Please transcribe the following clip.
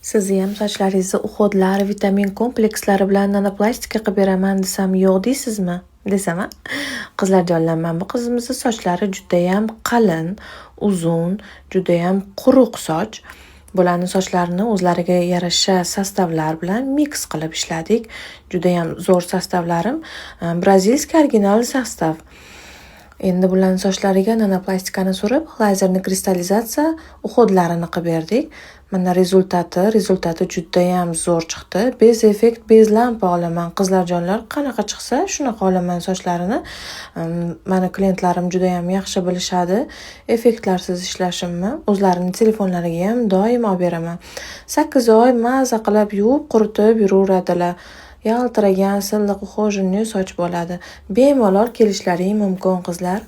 Sizniyam sochlaringizni уход lar, vitamin komplekslari bilan nanoplastika qilib beraman desam, yo'q deysizmi? Desam a? Qizlarjonlar, mana bu qizimizni sochlari judayam qalin, uzun, judayam quruq soch. Bularni sochlarini o'zlariga yarasha состав lar bilan микс qilib ishladik. Judayam zo'r состав larim. Бразильский оригинал состав. Endi bularni sochlariga nanoplastikani surib, лазерный кристаллизация уход larini qilib berdik. Mana результат i, результат i judayam zo'r chiqdi. Без эффект, без лампа olaman. Qizlarjonlar, qanaqa chiqsa, shunaqa olaman sochlarini. Mani klientlarim judayam yaxshi bilishadi effektlarsiz ishlashimni. O'zlarini telefonlariga ham doim olib beraman. 8 oy maza qilib yuvib, quritib yuraveradilar. Yaltiragan, silliq, ухоженный soch bo'ladi. Bemalol kelishlaring mumkin, qizlar.